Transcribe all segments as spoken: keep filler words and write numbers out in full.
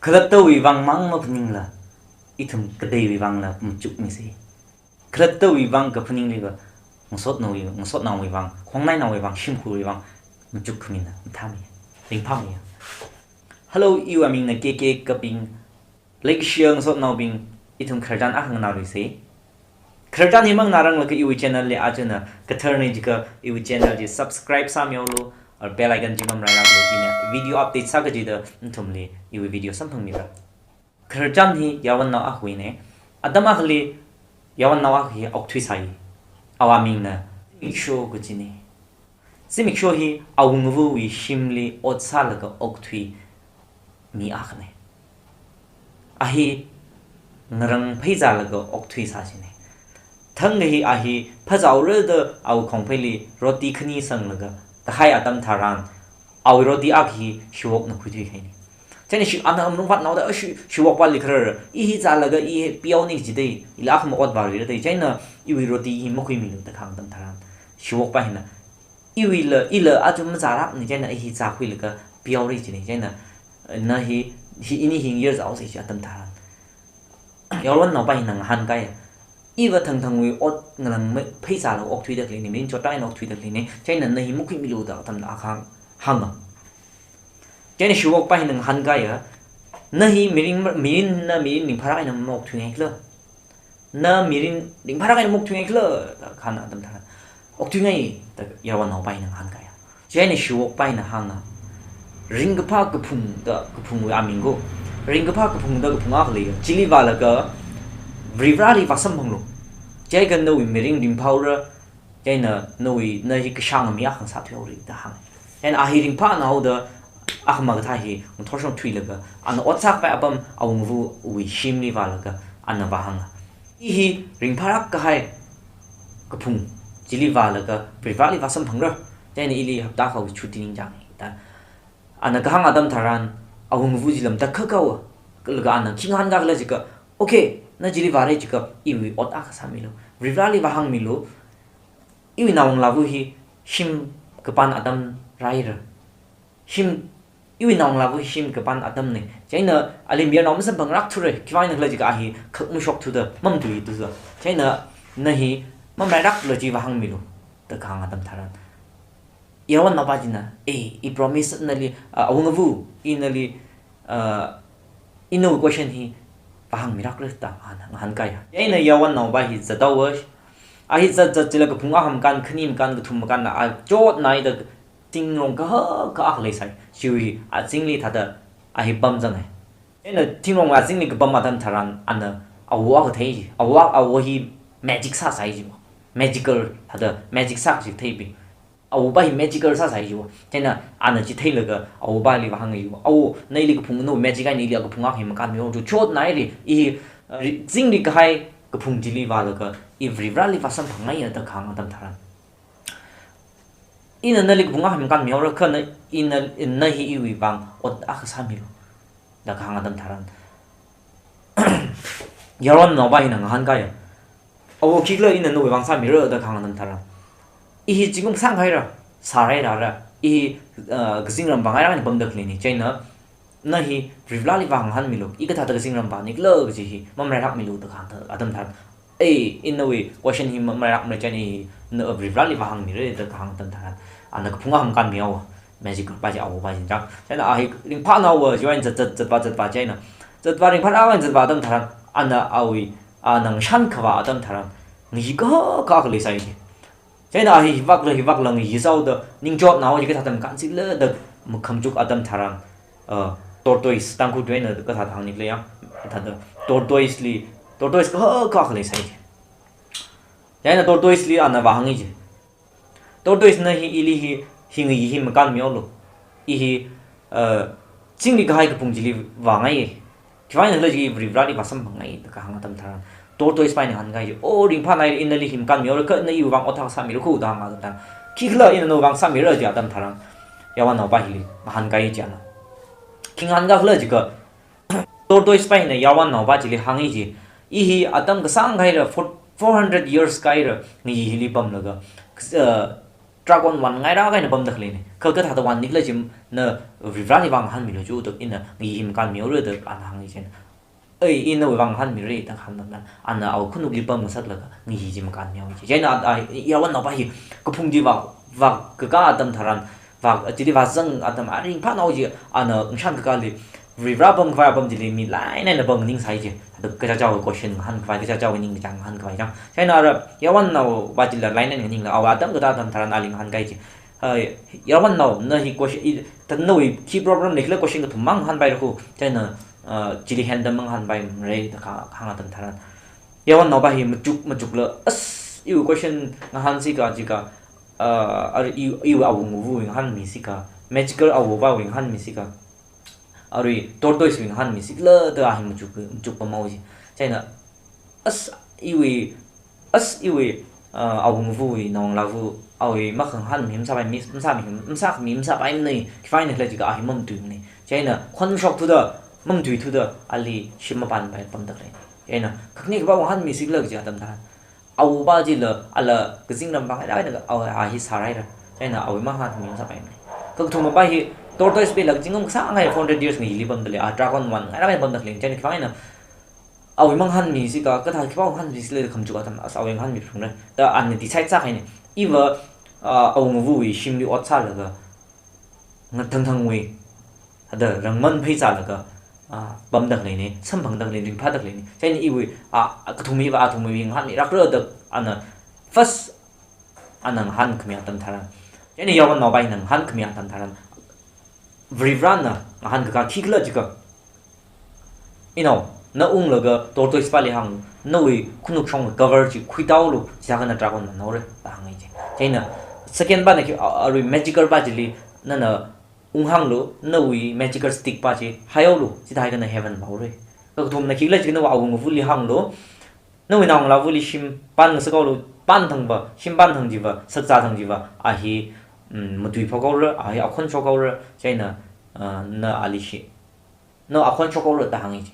Khalattawui vang mang maphaningla, ithum kateiwui vangla machukmisa. Khalattawui vang kaphaningliva, ngasotnaowui, ngasotnaowui vang, khongnainaowui vang, shimkhurwui vang, machuk khamina, mathāmi, ringphāmi. Hello, iwui amingna K K Kaping. Leishiya ngasotnaobing, ithum khararchan akha nganāluisa. Khararchan hi manganāranglaga iwui channel li ajana katharna jiakha iwui channel chi subscribe sāmihaolu, or bell icon chi mamarairanglu, ina video update sākajida nathumli iwui video samphangmira. Khararchan hi yaronnao akhawuina. Atam akhali yaronnao akha hi okthuisai. Awui amingna Zimiksho kajina. Zimiksho hi awungawui shimli ot sālaga okthui mi akhana. A hi ngarang pheizālaga okthuisā china. Thangkha hi a hi phazāhaora da awui khongpheili roti khani sanglaga, kahai atam tharan, awui roti akha hi shiwokna khuithuikahaina. Chieina shi, ana malung vātnaoda, "Shi, shiwokpali kharar, i hi zālaga i hi pihaoni," jidai, ila akha ma ot vāluira dai. Chieina iwui roti hi makhuimilu da kahāng atam tharan, shiwokpa hina, "Iwuila, ila aja mazārakna, chieina i hi zākhuilaga pihaora," jina. Chieina, "Na hi, hi ini hi ngayar zāhaosa," ji atam tharan, yaronnaopa hina ngahānkāya. "Iva thangthangwui ot ngalang mei, pheizālaga okthuida khaleina, mirin chotta eina okthuida khaleina, chieina na hi makhuimilu," da atam akha hānga. Chieina shiwokpa hina ngahānkāya. "Na hi mirin, mirinna mirin ringphārak eina maokthuingaikhala? Na mirin ringphārak eina maokthuingaikhala?" da kahāng atam tharan, "Okthuingai," da yaronnaopa hina ngahānkāya. Chieina shiwokpa hina hānga, "Ringkaphā kaphung da kaphungwui aming ko. Ringkaphā kaphung da kaphung akha leiya. Chili vālaga Varivarali vāsamphanglu. Chiakha nawui mirin ringphāhaora, chieina nawui, na hi kashānga mi akha ngasāthuihaora," da hānga. Chieina a hi ringphānāhaoda, akhamā kathā hi ngathor shongthuilaga, ana ot sākhavai apam awungawui shimli vālaga, ana vāhānga, "I hi ringphārak kahai kaphung chili vālaga Varivarali vāsamphangra. Chieina ili hapta akhawui chutti ningchānga," da ana kahāng atam tharan, awungawa chi lamda khakhaowa. Kha laga ana khi ngahānkākhala jiakha, "Okay, na chili vāra jiakha iwui ot akha sāmilu. Varivarali vāhāngmilu. Iwui naongalāva hi shim kapān atam rāhaira. Shim, iwui naongalāva hi shim kapān atamna. Chieina ali mayarnao masamphangrākthura. Khiwuivāngna khala jiakha a hi khak mashokthuda, mamatuithuda. Chieina na hi mamarairakla chi vāhāngmilu," da kahāng atam tharan, yaronnaopa china, "Eh, i promise nali, ah, awungawa, i nali, ah, i nawui question hi vāhāngmirakra," da ana ngahānkāya. Chieina yaronnaopa hi zathaowa. A hi zat zat chila kaphung akha makān, khani makān, kathum makānla, a chotnaida thingrong kahaka akha leisai. Chiwui azingli thāda a hi pamzanga. Chieina thingrong azingli kapam atam tharan, ana awo akha thei. Awo, awo hi magic sāsai jiwo. Magical, thāda magic sā kaji theipi. Awopa hi magical sāsai jiwo. Chieina ana chi theilaga awopali vāhānga jiwo, "Awo, na ili kaphung, nawui magic eina ili kaphung akha hi makānmihaowa. Chotnaili, i hi, uh, ri-, zingri kahai kaphung chili vālaga i Varivarali vāsamphangngaiya," da kahāng atam tharan, "Ina nali kaphung akha hi makānmihaora, kha na, ina, na hi iwui vang ot akha sāmilu," da kahāng atam tharan, yaronnaopa hina ngahānkāya. "Awo, khikhala ina nawui vang sāmira," da kahāng atam tharan, "I hi zingkum kasānghaira, sārai rāra. I hi, ah, kazingram vāngaira eina pamda khaleina. Chieina na hi Varivarali vāhāngmilu. I kathāda kazingram vānikhala kaji hi mamarairakmilu," da kahāng atam tharan, "Eh, i nawui question hi mamarairakmara, chieina i hi na Varivarali vāhāngmira," da kahāng atam tharan, ana kaphung akha makānmihaowa. Magical pa chi, awopa chi chang. Chieina a hi ringphānāhaowa, chiwui eina zat zat zatvā zatvā chieina, zatvā ringphānāhaowa, zatvā atam tharan, ana awui, ana ngashan khavā atam tharan, ngayi kahaka akha leisai ji. Chieina a hi hivākla hivākla ngayi sāhaoda ningchotnāhaowa ji, kathāda makānsila da makhamachuk atam tharan, uh, tortoise, Tangkhul tuina kathāda hāngnikhala ya, thāda tortoise li, tortoise kahaka akha leisai ji. Chieina tortoise li ana vāhānga ji. "Tortoise, na hi ili hi, hi ngayi hi makānmihaolu. I hi, uh, zingri kahai kaphung chili vāngai. Khiwuivāngna khala jiakha Varivarali vāsamphangngai," da kahāng atam tharan, tortoise pa hina ngahānkāya ji, "Oh, ringphānāhaira, ina nali hi makānmihaora, kha na iwui vang ot akha sāmira kho," da hānga atam tharan, "Khikhala ina nawui vang sāmira," ji atam tharan, yaronnaopa hili ngahānkāya ji ana. Khi ngahānkākhala jiakha, tortoise pa hina yaronnaopa chili hānga ji, "I hi atam kasānghaira, four, four hundred years kāhaira, ngayi hili pamlaga, kas-, uh, dragon vānngairāk eina pamda khaleina. Kha kathāda vānnikhala chi na Varivarāli vāngahānmilu chu da ina ngayi hi makānmihaora da ana hānga chieina. Ei, ina nawui vāngahānmira da kahāng atam tharan, ana awui khanukli pamngasaklaga ngayi chi makānmihaowa chi. Chieina a, a, yaronnaopa hi kaphung chi vā, vākakā atam tharan, vā, chili vāzang atam a ringphānao chi, ana ngashan kakāli Varivarā pamkhavai apam chili mi line eina pamnganingsai chi. Ada kachichāwui question ngahānkhavai, kachichāwui ningkachāng ngahānkhavai chang. Chieina ara yaronnaopa chila line eina nganingla, awui atam katā atam tharan ali ngahānkai chi. Hai, yaronnaona hi question, i, ta nawui khi problem leikhala question kathummang ngahānpaira khu. Chieina, ah, chili hānda mangahānpaimara da kahāng atam tharan, yaronnaopa hi machuk, machukla, as, iwui question ngahānsi ka, chi ka, ah, ar, i, iwui awungawui ngahānmisi ka, magical awupawui ngahānmisi ka, arui tortoise wui ngahānmisi khala da a hi machuk, machuk pamhaowa chi. Chieina, as, iwui, as, iwui, ah, awungawui naongalāva, awui makhangahānmi masāpaimi, masāmi, masākhami masāpaimana, khiwui vang eina khala chi ka a hi mamatuimana. Chieina khon mashokthuda, mamatuithuda, ali shim mapānpai pamda khaleina. Chieina, khakni khipāwui ngahānmisi khala kaji atam tharan, awupa chila, ala kazingram vāngairāk eina, a, a hi sāhaira. Chieina awui makhangahānmi masāpaimana. Kakathumapa hi tortoise pila kazingkum kasāngai four hundred years ngayili pamda lei, a dragon vānngairāk eina pamda khaleina. Chieina khiwui vang eina awui mangahānmisi ka, kathā khipāwui ngahānmisi khala da khamachuk atam, as, awui ngahānmiphungra da ana decide sākahaina. Iva, ah, awungawui shimli ot sālaga, ngathangthangwui, ada rangman phei sālaga, ah, pamda khaleina, samphangda khaleina, ringphāda khaleina. Chieina iwui, ah, kathumwui va, athumwui ngahānmi rākra da ana first ana ngahānkhami atam tharan, chieina yaronnaopa hina ngahānkhami atam tharan, Varivarāna ngahānkakā khikhala chi ka, inao, na unglaga tortoise pali hāng, nawui khanuk shongwui cover chi khuitāhaolu, chithākha na dragon vānhaora da hānga chi. Chieina second pana khi, a, arui magical pa chili nana unghānglu, nawui magical stick pa chi haihaolu, chithākha na heaven vāhaora. Kakathumna khikhala chi ka, nawui awungawuli hānglu, nawui naongalāvali shim pānngasakhaolu, pānthangva, shim pānthang chiva, sakzāthang chiva, a hi, mm, matuiphokhaora, a hi akhon shokhaora, chieina, ah, na ali shi, na akhon shokhaora da hānga chi.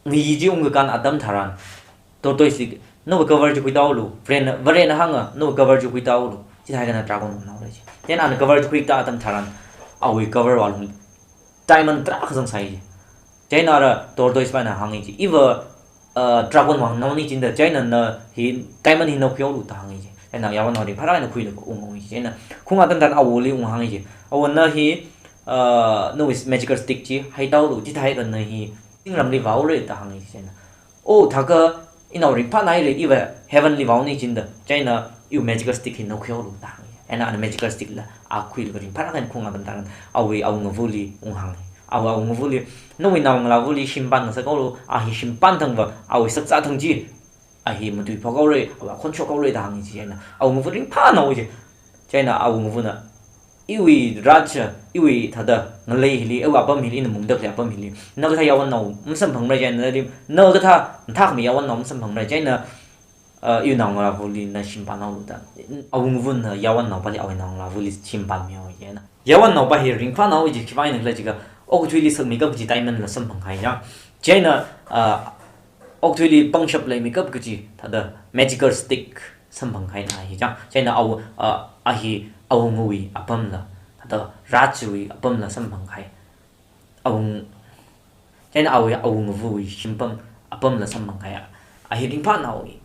Ngayi chi ungkakān atam tharan, tortoise li, nawui cover chi khuitāhaolu, Varena, Varena hānga, nawui cover chi khuitāhaolu, chithākha na dragon vānhaora chi. Chieina ana cover chi khuikatā atam tharan, awui cover vālung diamond tarākha zangsai chi. Chieina ara tortoise pana hānga chi, iva, ah, dragon vāngnaona chinda, chieina na hi diamond hi naokhuihaolu da hānga chi. Chieina yaronnaoli phārāna khuilaga unghaowa chi. Chieina khaung atam tharan awoli unghānga chi. Awo, na hi, ah, nawui magical stick chi haitāhaolu, chithākha na hi zingramli vāhaora da hānga chi. Chieina, o, thākha inao ringphānāhaira, iva heaven li vāhaona chinda, chieina iwui magical stick hi naokhuihaolu da hānga. Chieina ana magical stick la a khuilaga ringphālāk eina khaung atam tharan, awui awungawuli unghānga. Awui awungawuli, nawui naongalāvali shim pānngasakhaolu, a hi shim pānthangva, awui sakzāthang chi, a hi matuiphokhaora, awui akhon shokhaora da hānga chi. Chieina awungavu ringphānāhaowa chi. Chieina awungavana, iwui rajya, iwui thāda ngalei hili, iwui apam hili ina mungda khalei apam hili, na kathā yaronnao masamphangra chieina, nali, na kathā mathākhami yaronnao masamphangra chieina, ah, iwui naongalāvali na shim pānhaolu da. Awungavana yaronnaopali, awui naongalāvali shim pānmihaowa chieina. Yaronnaopa hi ringphānāhaowa chi, khiwui vang eina khala chi ka, okathuili sakmeikap kaji diamond la samphangkahai ya. Chieina, ah, okathuili pangshap leimikap kaji, thāda magical stick samphangkahaina hi chang. Chieina awo, ah, a hi awungawui apamla, thāda rajwui apamla samphangkahai. Awung, chieina awui awungawui shimpam apamla samphangkahai. A hi ringphānāhaowa.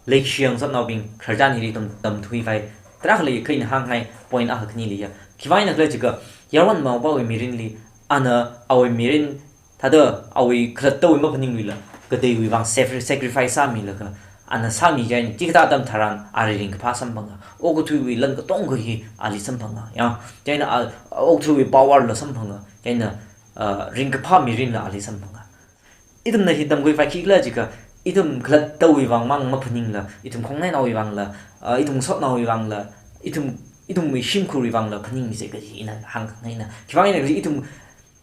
Leikashi ngasotnaobing, khararchan hili tam, tamthuikhavai tarākha lei, kha ina hānghai point akha khani leiya. Khiwui vang eina khala chi ka, yaronnaopawui mirinli, ana awui mirin, thāda awui khalattawui maphaningluila, kateiwui vang sacri-, sacrifice sāmilaga, ana sāmi chieina, chikathā atam tharan, ali ringkaphā samphanga. Okathuiwui lan katonga hi ali samphanga, ya. Chieina a, okathuiwui power la samphanga. Chieina, ah, ringkaphā mirinla ali samphanga. Ithumna hi tamkhuikhavai khikhala chi ka, ithum khalattawui vang mang maphaningla, ithum khongnainaowui vangla, ah, ithum ngasotnaowui vangla, ithum, ithumwui shimkhurwui vangla phaningmisa kaji ina hāngkhangaina. Khiwui vang eina kaji ithum,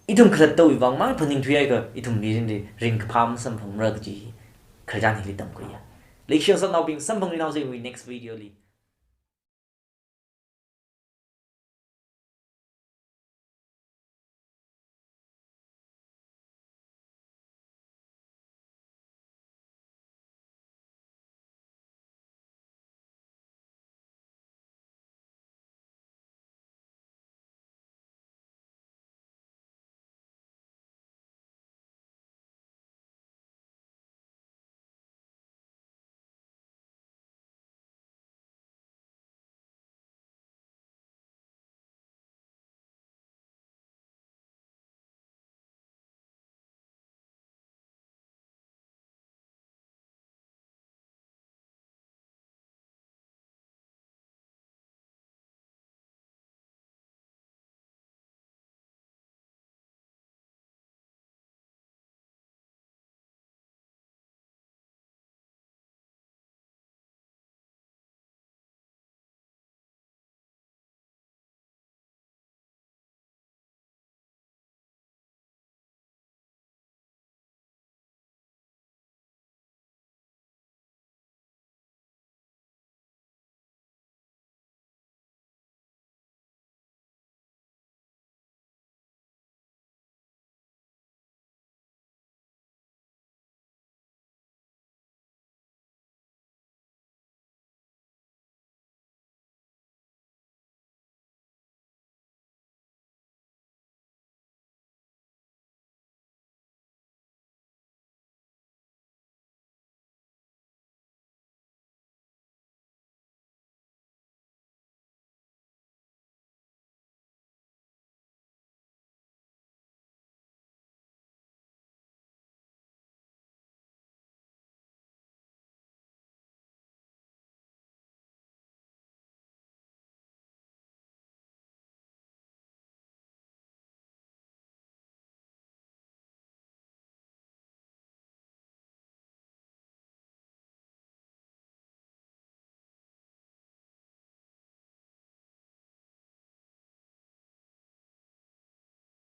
ithum khalattawui vang mang phaningthuihaiakha, ithum mirinli ringkaphā masamphangra kaji khararchan hili tamkhuiya. Leikashi ngasotnaobing, samphangluinaosa iwui next video li.